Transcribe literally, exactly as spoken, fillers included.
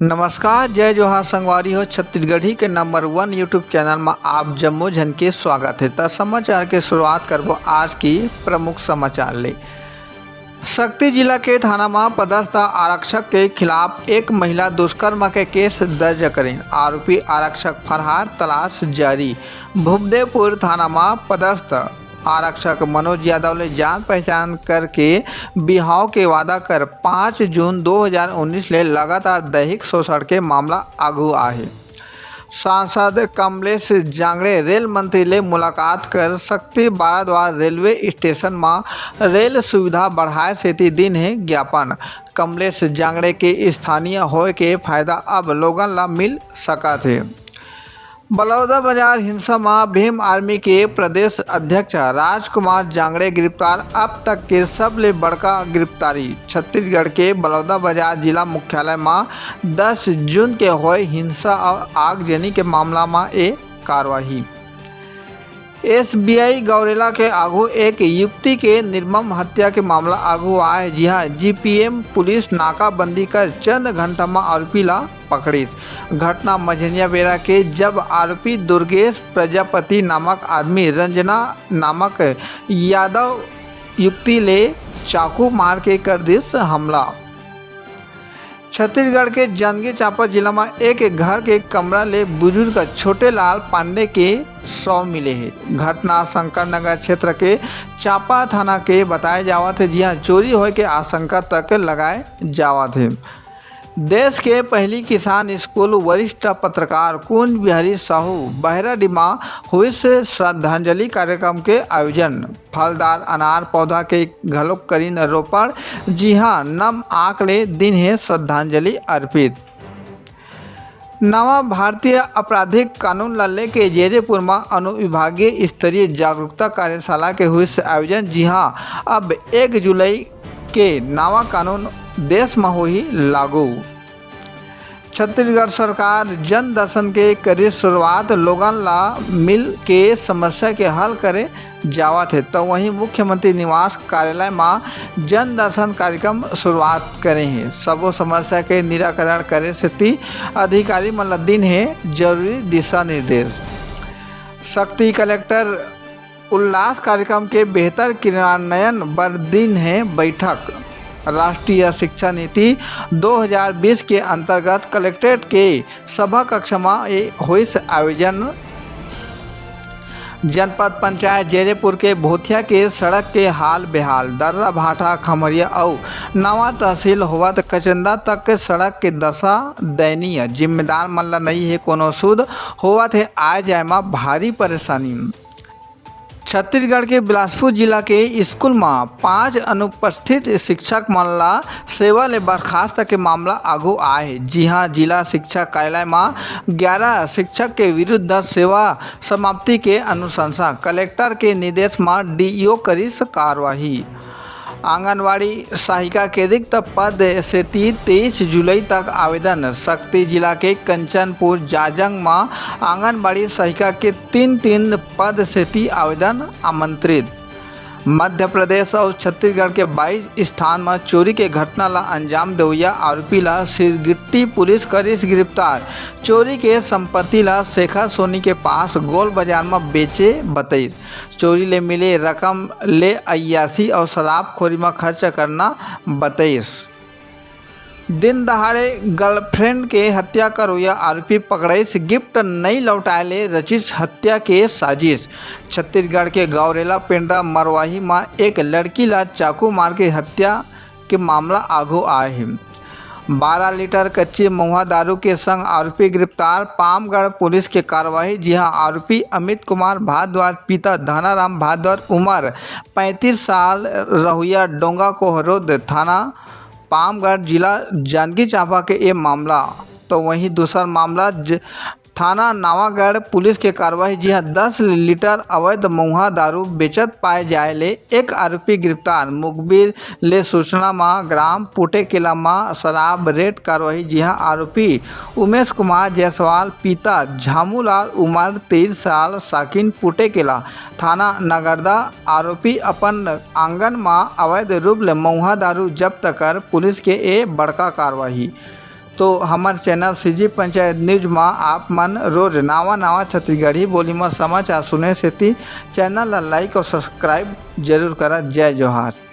नमस्कार, जय जोहार संगवारी हो। छत्तीसगढ़ी के नंबर वन YouTube चैनल म आप जम्मो झन के स्वागत हे। त समाचार के शुरुआत करबो आज की प्रमुख समाचार ले। सक्ती जिला के थाना म पदस्थ आरक्षक के खिलाफ एक महिला दुष्कर्म के केस दर्ज करिन। आरोपी आरक्षक फरार, तलाश जारी। भूपदेवपुर थाना म पदस्थ आरक्षक मनोज यादव ले जान पहचान करके बिहाव के वादा कर पाँच जून दो हज़ार उन्नीस ले लगातार दैहिक शोषण के मामला आगू आहे। सांसद कमलेश जांगड़े रेल मंत्री ले मुलाकात कर सक्ती बाराद्वार रेलवे स्टेशन म रेल सुविधा बढ़ाए सेती दिन हे ज्ञापन। कमलेश जांगड़े के स्थानीय होए के फायदा अब लोगन ला मिल सकत हे। बलौदाबाजार हिंसा म भीम आर्मी के प्रदेश अध्यक्ष राजकुमार जांगड़े गिरफ्तार, अब तक के सबले बड़का गिरफ्तारी। छत्तीसगढ़ के बलौदाबाजार जिला मुख्यालय म दस जून के होए हिंसा और आगजनी के मामला म ए कार्रवाई। एसबीआई गौरेला के आगू एक युवती के निर्मम हत्या के मामला आगू आए, जिहां जीपीएम पुलिस नाकाबंदी कर चंद घंटा म आरोपी ला पकड़िस। घटना मझनिया बेरा के, जब आरोपी दुर्गेश प्रजापति नामक आदमी रंजना नामक यादव युवती ले चाकू मार के कर दिस हमला। छत्तीसगढ़ के जांजगीर चांपा जिला म एक घर के कमरा ले बुजुर्ग छोटे लाल पांडे के शव मिले हे। घटना शंकर नगर क्षेत्र के चांपा थाना के बताए जावत हे, जिहां चोरी होए के आशंका तक लगाए जावत हे। देश के पहली किसान स्कूल वरिष्ठ पत्रकार कुंज बिहारी साहू बहराडीह म होइस श्रद्धांजलि कार्यक्रम के आयोजन। फलदार अनार पौधा के घलोक करिन रोपण, जिहां नम आंख ले दिन हे श्रद्धांजलि अर्पित। नवा भारतीय आपराधिक कानून ला लेके जैदेपुर म अनुविभागीय स्तरीय जागरूकता कार्यशाला के होइस आयोजन, जिहां अब एक जुलाई के नवा कानून देश म होही लागू। छत्तीसगढ़ सरकार जन दर्शन के करिस शुरुआत, लोगन ला मिल के समस्या के हल करे जावत हे। त वहीं मुख्यमंत्री निवास कार्यालय म जन दर्शन कार्यक्रम शुरुआत करे हे। सबो समस्या के निराकरण करे सेती अधिकारी मन ला दिन हे जरूरी दिशा निर्देश। सक्ती कलेक्टर उल्लास कार्यक्रम के बेहतर क्रियान्वयन बर दिन हे बैठक। राष्ट्रीय शिक्षा नीति दो हज़ार बीस के अंतर्गत कलेक्ट्रेट के सभा कक्ष म ए होइस आयोजन। जनपद पंचायत जैदेपुर के भोथिया के सड़क के हाल बेहाल, दर्रा भाठा, खमरिया अउ नवा तहसील होवत कचंदा तक के सड़क के दशा दयनीय, जिम्मेदार मन ला नइ हे कोनो सुध, होवत हे आए जाए म भारी परेशानी। छत्तीसगढ़ के बिलासपुर जिला के स्कूल म पांच अनुपस्थित शिक्षक मन ला सेवा ले बर्खास्त के मामला आगू आए हे, जिहां जिला शिक्षा कार्यालय म ग्यारह शिक्षक के विरुद्ध सेवा समाप्ति के अनुशंसा, कलेक्टर के निर्देश म डीईओ करिस कार्रवाई। आंगनवाड़ी सहायिका के रिक्त पद सेती तेईस जुलाई तक आवेदन। सक्ती जिला के कंचनपुर जाजंग म आंगनबाड़ी सहायिका के तीन-तीन पद सेती आवेदन आमंत्रित। मध्य प्रदेश अउ छत्तीसगढ़ के बाईस स्थान म चोरी के घटना ला अंजाम देवइया आरोपी ला सिरगिट्टी पुलिस करिस गिरफ्तार। चोरी के संपत्ति ला शेखर सोनी के पास गोल बाजार म बेचे बतइस। चोरी ले मिले रकम ले अय्यासी अउ शराबखोरी म खर्च करना बतइस। दिन दहाड़े गर्लफ्रेंड के हत्या करवइया आरोपी पकड़ाइस, गिफ्ट नइ लौटाए ले रचिस हत्या के साजिश। छत्तीसगढ़ के गौरेला पेंड्रा मरवाही म एक लड़की ला चाकू मार के हत्या के मामला आघू आए हे। बारह लीटर कच्ची महुआ दारू के संग आरोपी गिरफ्तार, पामगढ़ पुलिस के कार्रवाई, जिहां आरोपी अमित कुमार भारद्वाज, पिता धनाराम भारद्वाज, उम्र पैंतीस साल, रहुइया डोंगा कोहरोद, थाना पामगढ़, जिला जांजगीर चांपा के ए मामला। तो वहीं दूसर मामला ज-, थाना नवागढ़ पुलिस के कार्रवाई, जिहां दस लीटर अवैध महुआ दारू बेचत पाए जाए ले एक आरोपी गिरफ्तार। मुखबिर ले सूचना म ग्राम पुटेकेला म शराब रेड कार्रवाई, जिहां आरोपी उमेश कुमार जायसवाल, पिता झामूलाल, उम्र तेईस साल, साकिन पुटेकेला, थाना नगरदा, आरोपी अपन आंगन म अवैध रूप ले महुआ दारू जब्त कर पुलिस के ए बड़का कार्रवाई। तो हमर चैनल सीजी पंचायत न्यूज मा आप मन रोज नावा नावा छत्तीसगढ़ी बोली मा समाचार सुने सेती चैनल ला लाइक और सब्सक्राइब जरूर करा। जय जोहार।